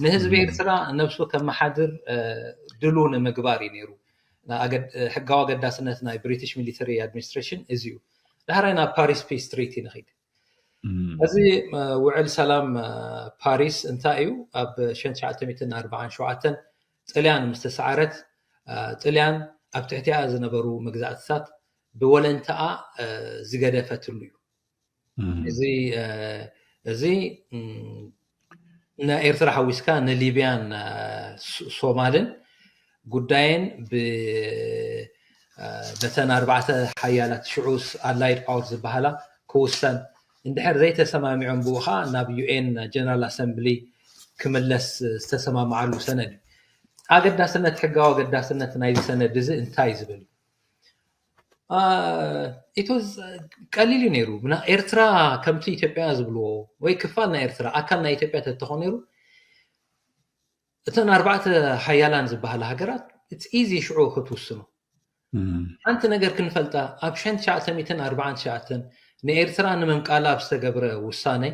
ንህዝቢ ኤርትራ ነብሱ ከመሓድር ድሉ ንምግባር እዩ ነይሩ። ሕጋዊ ኣገዳስነት ናይ ብሪቲሽ ሚሊተሪ ኣድሚኒስትሬሽን እዚ እዩ። ዳሕራይ ናብ ፓሪስ ፒስ ትሪቲ ንኸይድ። እዚ ውዕል ሰላም ፓሪስ እንታይ እዩ? ኣብ ሽሕን ትሽዓተ ሚእትን ኣርባዓን ሸውዓተን ጥልያን ምስ ተሰዓረት ጥልያን ኣብ ትሕቲኣ ዝነበሩ መግዛእትታት ብወለንተኣ ዝገደፈትሉ እዩ። እዚ እዚ ንኤርትራ ሓዊስካ ንሊብያን ሶማልን ጉዳየን በተን ኣርባዕተ ሓያላት ሽዑስ ኣላይድ ፓወር ዝበሃላ ክውሰን እንድሕር ዘይተሰማሚዖም ብኡ ከዓ ናብ ዩኤን ጀነራል ኣሰምብሊ ክምለስ ዝተሰማማዓሉ ሰነድ እዩ። ኣገዳስነት ሕጋዊ ኣገዳስነት ናይዚ ሰነድ እዚ እንታይ ዝብል እዩ? ኢትዝ ቀሊል እዩ ነይሩ። ኤርትራ ከምቲ ኢትዮጵያ ዝብልዎ ወይ ክፋል ናይ ኤርትራ ኣካል ናይ ኢትዮጵያ ተተኾ ነይሩ እተን ኣርባዕተ ሓያላን ዝበሃላ ሃገራት ኢትዝ ኢዚ ሽዑ ክትውስኖ ሓንቲ ነገር ክንፈልጣ ኣብ ሽሕን ትሽዓተ ሚእትን ኣርባዓን ትሽዓተን ንኤርትራ ንምምቃል ኣብ ዝተገብረ ውሳነ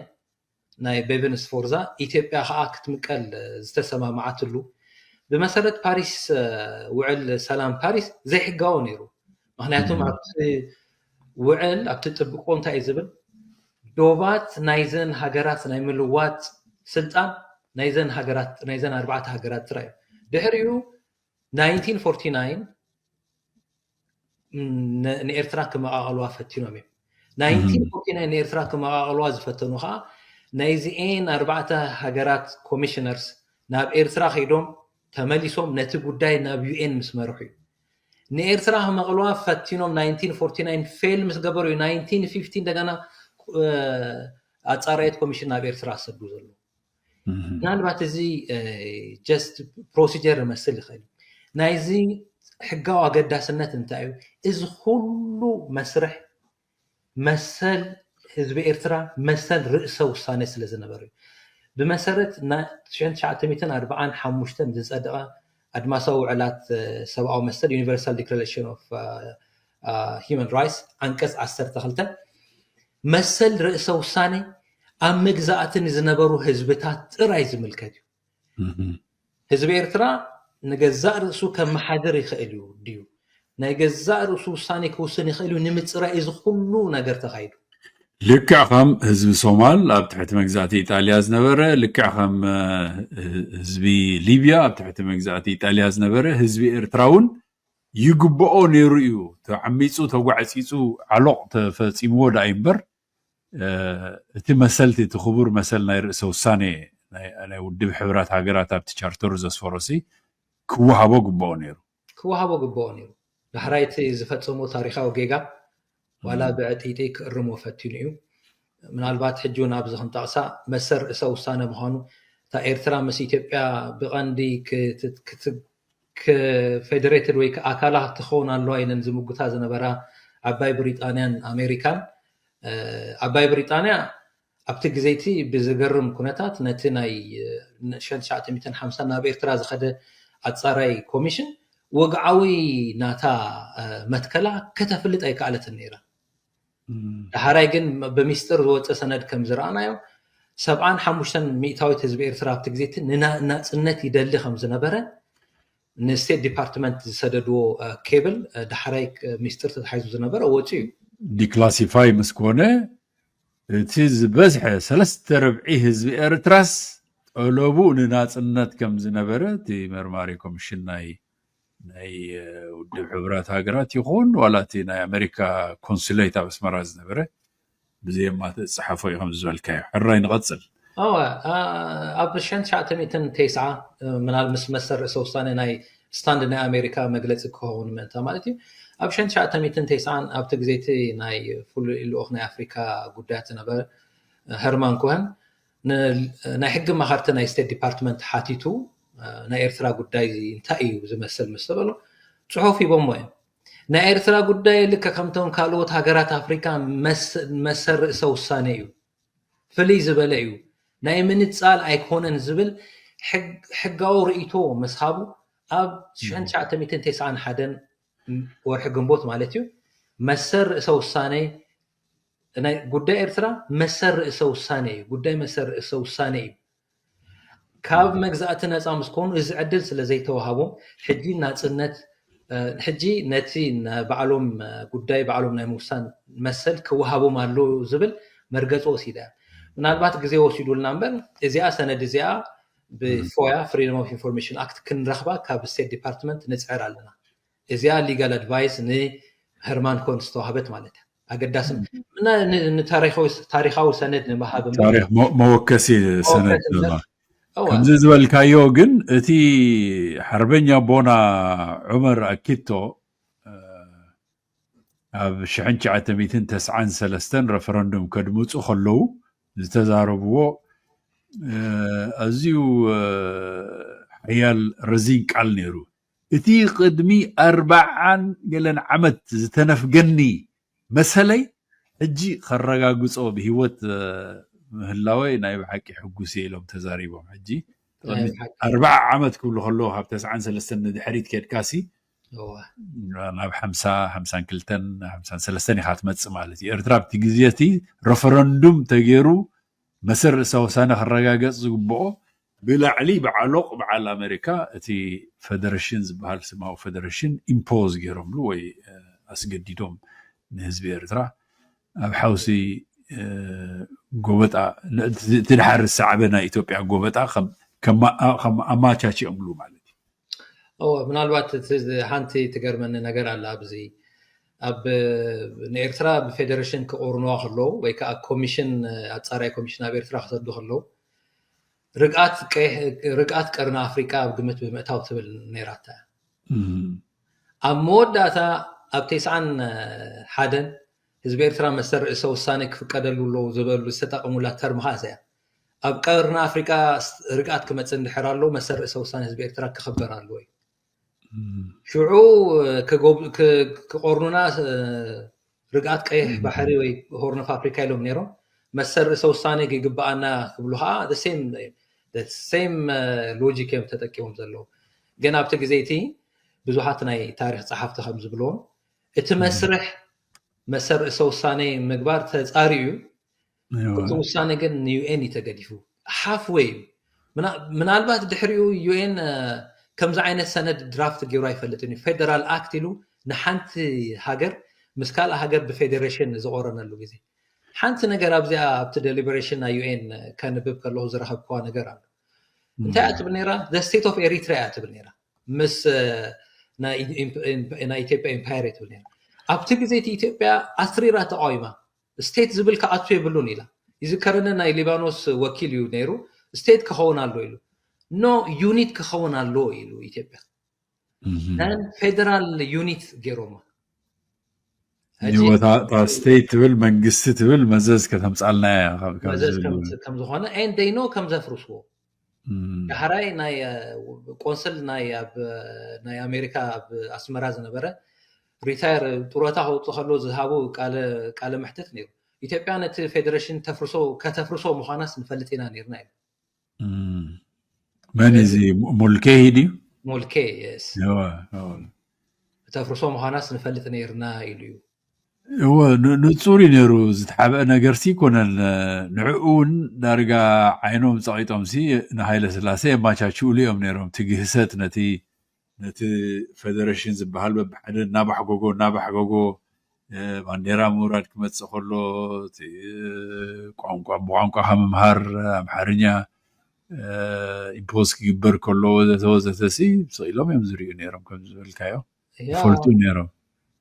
ናይ ቤቨን ስፎርዛ ኢትዮጵያ ከዓ ክትምቀል ዝተሰማማዓትሉ ብመሰረት ፓሪስ ውዕል ሰላም ፓሪስ ዘይሕጋዊ ነይሩ። ምክንያቱም ኣብቲ ውዕል ኣብቲ ጥብቆ እንታይ እዩ ዝብል ዶባት ናይዘን ሃገራት ናይ ምልዋጥ ስልጣን ናይዘን ሃገራት ናይዘን ኣርባዕተ ሃገራት ጥራይ እዩ። ድሕሪኡ ናይንቲን ፎርቲ ናይን ንኤርትራ ክመቓቐልዋ ፈቲኖም እዮም። ናይንቲን ፎርቲ ናይን ንኤርትራ ክመቓቐልዋ ዝፈተኑ ከዓ ናይዚኤን ኣርባዕተ ሃገራት ኮሚሽነርስ ናብ ኤርትራ ከይዶም ተመሊሶም ነቲ ጉዳይ ናብ ዩኤን ምስ መርሑ እዩ። ንኤርትራ ክመቕልዋ ፈቲኖም ናይንቲን ፎርቲ ናይን ፌል ምስ ገበሩ እዩ ናይንቲን ፊፍቲ እንደገና ኣፃራየት ኮሚሽን ናብ ኤርትራ ዝሰዱ ዘለዉ። ምናልባት እዚ ጀስት ፕሮሲጀር ይመስል ይኽእል እዩ። ናይዚ ሕጋዊ ኣገዳስነት እንታይ እዩ? እዚ ኩሉ መስርሕ መሰል ህዝቢ ኤርትራ መሰል ርእሰ ውሳኔ ስለ ዝነበረ እዩ። ብመሰረት ትሽዓተ ሚእትን ኣርባዓን ሓሙሽተን ዝጸደቐ ኣድማሳዊ ውዕላት ሰብኣዊ መሰል፣ ዩኒቨርሳል ዲክላሬሽን ኦፍ ሂማን ራይትስ፣ ዓንቀጽ ዓሰርተ ክልተ መሰል ርእሰ ውሳኔ ኣብ መግዛእቲ ንዝነበሩ ህዝብታት ጥራይ ዝምልከት እዩ። ህዝቢ ኤርትራ ንገዛእ ርእሱ ከመሓድር ይኽእል እዩ ድዩ? ናይ ገዛእ ርእሱ ውሳኔ ክውስን ይኽእል እዩ ንምጽራይ እዚ ኩሉ ነገር ተኻይዱ። ልክዕ ከም ህዝቢ ሶማል ኣብ ትሕቲ መግዛእቲ ኢጣልያ ዝነበረ፣ ልክዕ ከም ህዝቢ ሊብያ ኣብ ትሕቲ መግዛእቲ ኢጣልያ ዝነበረ፣ ህዝቢ ኤርትራ እውን ይግብኦ ነይሩ እዩ። ተዓሚፁ ተጓዕፂፁ ዓሎቕ ተፈፂምዎ ደኣ እምበር እቲ መሰልቲ እቲ ክቡር መሰል ናይ ርእሰ ውሳኔ ናይ ውድብ ሕብራት ሃገራት ኣብቲ ቻርተሩ ዘስፈሮሲ ክወሃቦ ግብኦ ነይሩ። ክወሃቦ ግብኦ ነይሩ። ዳሕራይ እቲ ዝፈፀሞ ታሪካዊ ጌጋ ዋላ ብዕጢጢ ክእርሞ ፈቲኑ እዩ። ምናልባት ሕጂ እውን ኣብዚ ክንጠቕሳ መሰል ርእሰ ውሳነ ምዃኑ እታ ኤርትራ ምስ ኢትዮጵያ ብቐንዲ ክፌደሬትድ ወይ ኣካላ ክትኸውን ኣለዋ ኢለን ዝምጉታ ዝነበራ ዓባይ ብሪጣንያን ኣሜሪካን ዓባይ ብሪጣንያ ኣብቲ ግዜ እቲ ብዝገርም ኩነታት ነቲ ናይ ሽሕን ትሽዓተ ሚእትን ሓምሳን ናብ ኤርትራ ዝኸደ ኣጻራይ ኮሚሽን ወግዓዊ ናታ መትከላ ከተፍልጥ ኣይከኣለትን ነይራ። ዳሕራይ ግን ብሚስጥር ዝወፀ ሰነድ ከም ዝረኣናዮ ሰብዓን ሓሙሽተን ሚእታዊት ህዝቢ ኤርትራ ኣብቲ ግዜ እቲ ንናፅነት ይደሊ ከም ዝነበረ ንስቴት ዲፓርትመንት ዝሰደድዎ ኬብል ዳሕራይ ሚስጥር ተታሒዙ ዝነበረ ወፂኡ እዩ። ዲክላሲፋይ ምስ ኮነ እቲ ዝበዝሐ ሰለስተ ርብዒ ህዝቢ ኤርትራስ ጠለቡ ንናፅነት ከም ዝነበረ እቲ መርማሪ ኮሚሽን ናይ ናይ ውድብ ሕቡራት ሃገራት ይኹን ዋላ እቲ ናይ ኣሜሪካ ኮንሱሌት ኣብ ኣስመራ ዝነበረ ብዘየማትእ ዝፀሓፎ እዩ ከም ዝበልካዮ። ሕራይ ንቐፅል። እወ ኣብ ሽሕን ትሽዓተ ሚእትን ተስዓ ምናል ምስ መሰል ርእሰ ውሳኔ ናይ ስታንድ ናይ ኣሜሪካ መግለፂ ክኸውን ምእንታ ማለት እዩ። ኣብ ሽሕን ትሽዓተ ሚእትን ተስዓን ኣብቲ ግዜ እቲ ናይ ፍሉይ ልኡኽ ናይ ኣፍሪካ ጉዳያት ዝነበረ ሀርማን ኮሀን ናይ ሕጊ ኣማኸርቲ ናይ ስቴት ዲፓርትመንት ሓቲቱ ናይ ኤርትራ ጉዳይ እንታይ እዩ ዝመስል ምስ ተበሎ ፅሑፍ ሂቦሞ እዮም። ናይ ኤርትራ ጉዳይ ልክዕ ከምቶም ካልኦት ሃገራት ኣፍሪካ መሰል ርእሰ ውሳኔ እዩ፣ ፍልይ ዝበለ እዩ፣ ናይ ምንፃል ኣይኮነን ዝብል ሕጋዊ ርእይቶ ምስ ሃቡ ኣብ ሽሕን ትሽዓተ ሚእትን ተስዓን ሓደን ወርሒ ግንቦት ማለት እዩ መሰል ርእሰ ውሳኔ ናይ ጉዳይ ኤርትራ መሰል ርእሰ ውሳኔ እዩ። ጉዳይ መሰል ርእሰ ውሳኔ እዩ። ካብ መግዛእቲ ነፃ ምስ ኮኑ እዚ ዕድል ስለ ዘይተዋሃቦም ሕጂ ናፅነት ሕጂ ነቲ ባዕሎም ጉዳይ ባዕሎም ናይ ምውሳን መሰል ክወሃቦም ኣሎ ዝብል መርገፂ ወሲዳ። ምናልባት ግዜ ወሲዱልና እምበር እዚኣ ሰነድ እዚኣ ብፎያ ፍሪደም ኦፍ ኢንፎርሜሽን ኣክት ክንረኽባ ካብ ስቴት ዲፓርትመንት ንፅዕር ኣለና። እዚኣ ሊጋል ኣድቫይስ ንሀርማን ኮን ዝተዋህበት ማለት እያ። ኣገዳሲ ታሪካዊ ሰነድ ንምሃብ መወከሲ ሰነድ። ከምዚ ዝበልካዮ ግን እቲ ሓርበኛ ቦና ዑመር ኣኪቶ ኣብ ሽሕን ትሽዓተ ሚእትን ተስዓን ሰለስተን ረፈረንዱም ከድምፁ ከለዉ ዝተዛረብዎ ኣዝዩ ሓያል ረዚን ቃል ነይሩ። እቲ ቅድሚ ኣርባዓን ገለን ዓመት ዝተነፍገኒ መሰለይ ሕጂ ከረጋግፆ ብሂወት ምህላወይ ናይ ብሓቂ ሕጉስ እየ ኢሎም ተዛሪቦም። ሕጂ ኣርባዓ ዓመት ክብሉ ከለዉ ካብ ተስዓን ሰለስተን ንድሕሪት ከድካሲ ናብ ሓምሳ ሓምሳን ክልተን ሓምሳን ሰለስተን ኢኻ ትመፅእ ማለት እዩ። ኤርትራ ኣብቲ ግዜ እቲ ረፈረንዱም ተገይሩ መሰል ርእሰ ውሳነ ክረጋገፅ ዝግብኦ ብላዕሊ ብዓሎቕ በዓል ኣሜሪካ እቲ ፈደረሽን ዝበሃል ስማዊ ፈደረሽን ኢምፖዝ ገይሮምሉ ወይ ኣስገዲዶም ንህዝቢ ኤርትራ ኣብ ሓውሲ ጎበጣ እቲ ድሓር ዝሰዓበ ናይ ኢትዮጵያ ጎበጣ ከም ኣማቻች እዮምሉ ማለት እዩ። እወ፣ ምናልባት እቲ ሓንቲ ትገርመኒ ነገር ኣላ ኣብዚ። ኣብ ንኤርትራ ብፌደሬሽን ክቆርንዋ ከለዉ ወይ ከዓ ኮሚሽን፣ ኣጻራይ ኮሚሽን ኣብ ኤርትራ ክሰዱ ከለዉ፣ ርግኣት ቀይሕ-፣ ርግኣት ቀርኒ ኣፍሪቃ ኣብ ግምት ብምእታው ትብል ነይራታ። ኣብ መወዳእታ ኣብ ተስዓን ሓደን ህዝቢ ኤርትራ መሰል ርእሰ ውሳኔ ክፍቀደሉ ኣለዎ ዝበሉ ዝተጠቐሙላ ተርም ኸኣ እዚኣ። ኣብ ቀርኒ ኣፍሪቃ ርግኣት ክመጽእ እንድሕር ኣሎ፣ መሰል ርእሰ ውሳኔ ህዝቢ ኤርትራ ክኽበር ኣለዎ እዩ። ሽዑ ክጎብ-፣ ክ-፣ ክቆርኑና፣ እ፣ ርግኣት ቀይሕ ባሕሪ ወይ ሆርን ኦፍ ኣፍሪካ ኢሎም ነይሮም። መሰል ርእሰ ውሳኔ ይግበኣና ክብሉ ከዓ the same፣ the same፣ እ፣ ሎጂክ እዮም ተጠቂሞም ዘለዉ። ግን ኣብቲ ግዜ እቲ ብዙሓት ናይ ታሪክ ጸሓፍቲ ከም ዝብልዎም እቲ መስርሕ መሰል ርእሰ ውሳኔ ምግባር ተጻርዩ እዩ። እወ። እቲ ውሳኔ ግን ን ዩ ኤን እዩ ተገዲፉ። ሃፍ ዌይ እዩ። ምና-፣ ምናልባት ድሕሪኡ ዩ ኤን፣ እ፣ ከምዚ ዓይነት ሰነድ ድራፍት ገይሩ ኣይፈልጥን እዩ። ፌደራል ኣክት ኢሉ ንሓንቲ ሃገር ምስ ካልእ ሃገር ብፌዴሬሽን ዝቆረነሉ ግዜ። ሓንቲ ነገር ኣብዚኣ ኣብቲ ደሊበሬሽን ናይ ዩ ኤን ከንብብ ከለኹ ዝረኸብክዋ ነገር ኣሎ። እንታይ እያ ትብል ነይራ? The state of Eritrea እያ ትብል ነይራ። ምስ፣ እ፣ ናይ ኢም-፣ ኢም-፣ ናይ ኢትዮጵያ ኤምፓየር እያ ትብል ነይራ። ኣብቲ ግዜ እቲ ኢትዮጵያ ኣትሪራ ተቃዊማ። ስቴት ዝብል ክኣቱ የብሉን ኢላ። ይዝከረኒ ናይ ሊባኖስ ወኪል እዩ ነይሩ። ስቴት ክኸውን ኣሎ ኢሉ። ኖ፣ ዩኒት ክኸውን ኣሎ ኢሉ ኢትዮጵያ። እም። ን ፌደራል ዩኒት ገይሮማ። ሕጂ እወ፣ እታ፣ እታ ስቴት ትብል መንግስቲ ትብል መዘዝ ከተምጻልና እያ ካብ፣ ካብ መዘዝ ዝብል ከም፣ ከም ዝኾነ and they know ከም ዘፍርስዎ። እም። ዳሕራይ ናይ፣ እ፣ ቆንስል ናይ ኣብ፣ እ፣ ናይ ኣሜሪካ ኣብ ኣስመራ ዝነበረ ሪታየር ጡረታ ከውፅእ ከሎ ዝሃቡ ቃለ፣ ቃለ መሕትት ነይሩ። ኢትዮጵያ ነቲ ፌደሬሽን ተፍርሶ፣ ከተፍርሶ ምዃናስ ንፈልጥ ኢና ነይርና ኢሉ። እም። መን እዚ ሙ-፣ ሙልኬ ድዩ? ሙልኬ፣ የስ። እወ፣ እወ። ተፍርሶ ምዃናስ ንፈልጥ ነይርና ኢሉ እዩ። እወ፣ ን-፣ ንጹር እዩ ነይሩ። ዝተሓብአ ነገርሲ ኣይኮነን። ንዕኡ እውን ዳርጋ ዓይኖም ጸቒጦምሲ ንሃይለ ስላሴ የማቻችእሉ እዮም ነይሮም። እቲ ግህሰት ነቲ፣ ነቲ ፌደሬሽን ዝበሃል በብሓደ እናባሕጎጎ፣ እናባሕጎጎ፣ እ፣ ባንዴራ ምውራድ ክመጽእ ከሎ፣ እቲ፣ እ፣ ቋንቋ፣ ብቋንቋኻ ምምሃር ኣምሓርኛ፣ እ፣ ኢምፖዝ ክግበር ከሎ፣ ወዘተ ወዘተሲ ስቕ ኢሎም እዮም ዝርእዩ ነይሮም፣ ከም ዝበልካዮ። ያ፣ ይፈልጡ ነይሮም።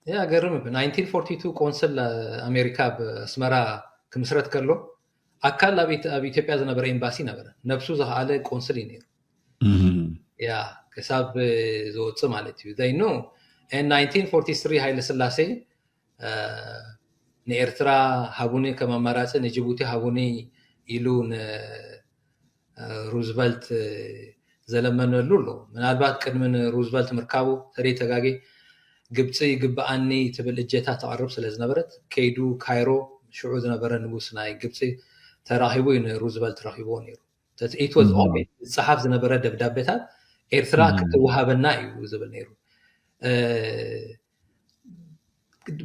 ያ፣ ገርም እዩ። ናይንቲን ፎርቲ ቱ ቆንስል ኣሜሪካ ኣብ ኣስመራ ክምስረት ከሎ፣ ኣካል ኣብ ኢት-፣ ኣብ ኢትዮጵያ ዝነበረ ኤምባሲ ነበረ። ነብሱ ዝኸኣለ ቆንስል እዩ ነይሩ። እም። ያ፣ ክሳብ ዝወፅእ ማለት እዩ። They know። And ናይንቲን ፎርቲ ስሪ ሃይለ ስላሴ፣ እ፣ ንኤርትራ ሃቡኒ ከም ኣማራፂ፣ ንጅቡቲ ሃቡኒ ኢሉ ን-፣ እ፣ ሩዝቨልት፣ እ፣ ዘለመነሉ ኣሎ። ምናልባት ቅድሚ ንሩዝቨልት ምርካቡ፣ ተደይ ተጋጌ፣ ግብፂ ይግብኣኒ ትብል እጀታ ተቕርብ ስለ ዝነበረት፣ ከይዱ ካይሮ፣ ሽዑ ዝነበረ ንጉስ ናይ ግብፂ ተራኺቡ እዩ ንሩዝቨልት ረኺብዎ ነይሩ። It was እም። Open። ዝፀሓፍ ዝነበረ ደብዳቤታት ኤርትራ እም። ክትወሃበና እዩ ዝብል ነይሩ። እ፣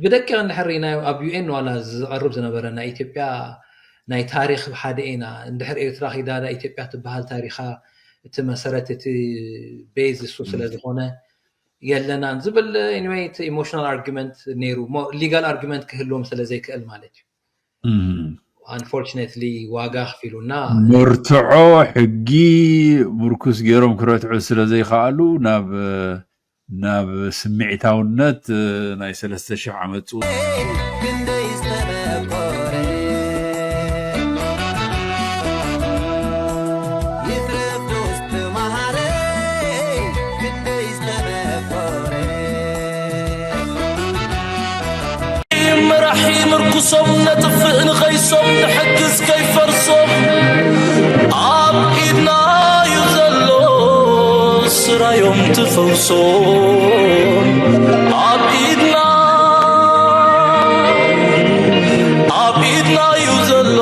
ብደቂቕ እንድሕር ርኢናዮ፣ ኣብ ዩ ኤን ዋላ ዝቐርብ ዝነበረ ናይ ኢትዮጵያ ናይ ታሪኽ ሓደ ኢና፣ እንድሕር ኤርትራ ኺዳ ኢትዮጵያ ትበሃል ታሪኻ፣ እቲ መሰረት፣ እቲ ቤዝ እሱ ስለ ዝኾነ የለናን ዝብል፣ ኤኒወይ፣ እቲ ኢሞሽናል ኣርጊመንት ነይሩ። ሞ-፣ ሊጋል ኣርጊመንት ክህልዎም ስለ ዘይክእል ማለት እዩ። እም። ኣንፎርችነትሊ ዋጋ ኣኽፊሉና። መርትዖ ሕጊ ምርኩስ ገይሮም ክረትዑ ስለ ዘይከኣሉ ናብ፣ ናብ ስምዒታውነት፣ እ፣ ናይ ሰለስተ ሽሕ ዓመት ጽ-፣ ክንደይ ዝተበኮረ ይትረፍ ዶ ዝተማሃረ ክንደይ ዝተበኮረ። መራሒ ምርኩሶም ነጥፍእ ንኸይሶም ንሕግዝ ከይፈርሶም ኣብ ኢድና እዩ ዘሎ ስራዮም ትፈውሶም ኣብ ኢድና ኣብ ኢድና እዩ ዘሎ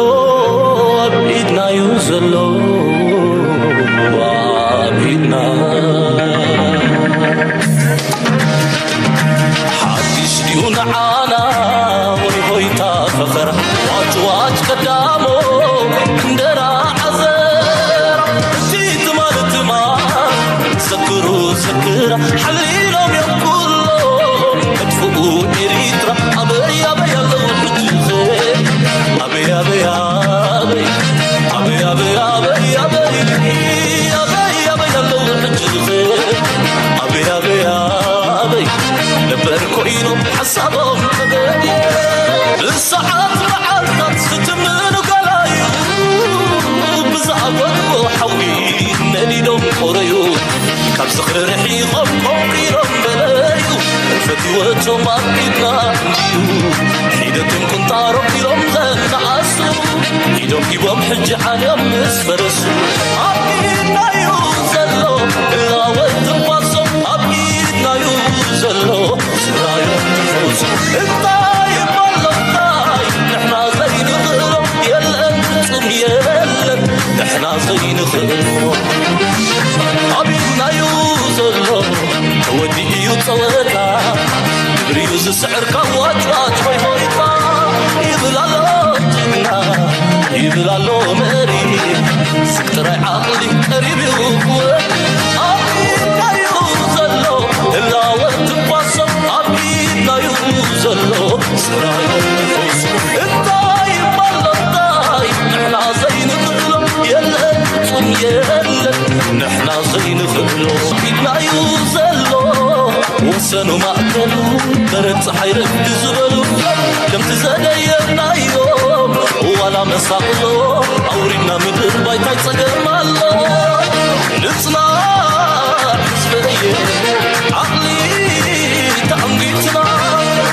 ኣብ ኢድና እዩ ዘሎ ኣብ ኢድና ሓድሽ ድዩ ንዓና ወይ ሆይታ ፈኸራ ዋጭ ዋጭ ቀዳሞ እንጀራ ዓዘራ እቲ ትማል ትማል ዘክሩ ዘክራ ሓሊሎም እዮም ኩሎም መጥፍኡ ኤሪትራ ኣበይ ኣበይ ኣለዉ ሕጂ ኣበይ ኣበይ ኣበይ ኣበይ ኣበይ ኣበይ ኣበይ ኣበይ ኣበይ ኣለዉ ሕጂ ኣበይ ማርኪና እዩ ሒደትን ቁንጣሮ ኢሎም ዘናኣሱ ኢዶም ሂቦም ሕጂ ዓልዮም ምስ ፈረሱ ኣብ ኢድና እዩ ዘሎ ህላወ ትንፋሶም ኣብ ኢድና እዩ ዘሎ ስራዮም ትፈሱ እንታይ ይባሎ እንታይ ንሕና ዘይንኽእሎ የለን ፍጹም የለን ንሕና ዘይንኽእሎ ኣብ ኢድና እዩ ዘሎ ተወዲኡ እዩ ጸወታ ግብሪ እዩ ዝስዕር ካብ ዋጭዋጭ ሆይ ሆይታ ይብል ኣሎ ጅግና ይብል ኣሎ መሪ ስቅ ጥራይ ዓቕሊ ቀሪብ እዩ ክወድ ኣብ ኢድና እዩ ዘሎ ህላወ ትንፋሶም ኣብ ኢድና እዩ ዘሎ ስራዮ እንታይ ይባል እንታይ ንሕና ዘይንኽእሎ የለን ፍጹም የለን ንሕና ዘይንኽእሎ ኢድና እዩ ዘሎ ወሰኑ ማእከሉ በረድ ፀሓይ ረፍዲ ዝበሉ ከምቲ ዘደየናዮም ዋላ መሳቕሎ ኣውሪድና ምድር ባይታይ ፀገም ኣሎ ንፅናዕ ህዝበየ ዓቕሊ ተኣንጊትና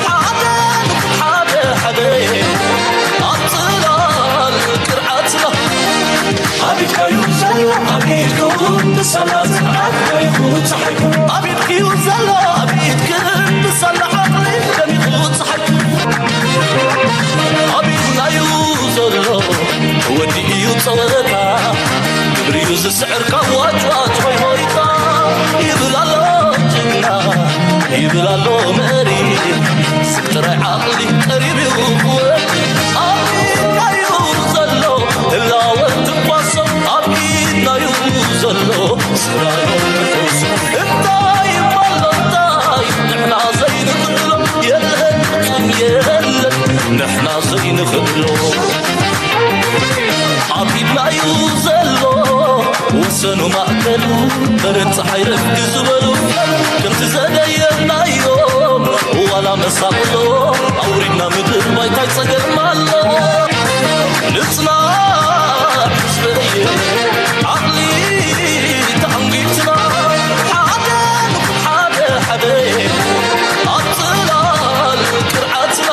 ሓደ ሓደ ሓደ ኣብ ፅላል ቅርዓትና ኣቢድካዩ ዘሎ ኣቢድኩም ብሰላ ዝዓበይኩ ፀሓይኩ ኣቢድክዩ ዘሎ ኣቢድክን ብሰላ ዓቕሊ ደሚቑ ፀሓይኩ ኣቢድናዩ ዘሎ ተወዲኡ እዩ ፀወታ ግብሪዩ ዝስዕር ካብ ዋጭዋጭ ሆይ ሆይታ ይብል ኣሎ ጅግና ይብል ኣሎ መሪ ስቅ ጥራይ ዓቕሊ ቀሪብ እዩ ክወድ ኣቢድናዩ ዘሎ ህላወ ትንፋሶም ኣብ ኢድናዩ ዘሎ ስራዮ ትፈሱ እንታይ ይባሎ እንታይ ንሕና ዘይንኽእሎ የለን ፍጹም የለን ንሕና ዘይንኽእሎ ኣብ ኢድናዩ ዘሎ ወሰኑ ማእከሉ በረድ ፀሓይ ረፍዲ ዝበሉ ከምቲ ዘደየናዮም ዋላ መሳቕሎ ኣውሪድና ምድር ባይታይ ፀገም ኣሎ ንፅናዕ ህዝበየ ዓቕሊ ተኣንጊትና ሓደ ንኹን ሓደ ሓደ ኣብ ፅላል ቅርዓትና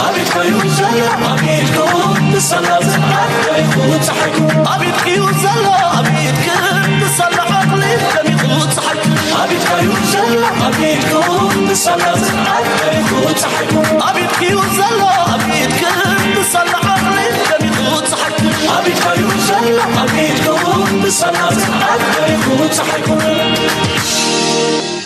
ኣቢድካዩ ዘሎ ኣቢድኩም ብሰላ ዝዓበይኩ ፀሓይኩ ኣቢድክዩ ዘሎ ኣቢድክን ብሰላ ዓቕሊ ደሚቑ ፀሓይኩ ኣቢድካዩ ዘሎ ኣቢድኩም ብሰላ ዝዓበይኩ ፀሓይኩ ኣቢድክዩ ዘሎ ኣቢድክን ብሰላ ዓቕሊ ደሚቑ ፀሓይኩ ኣቢድካዩ ዘሎ ኣቢድኩም ብሰላ ዝዓበይኩ ፀሓይኩ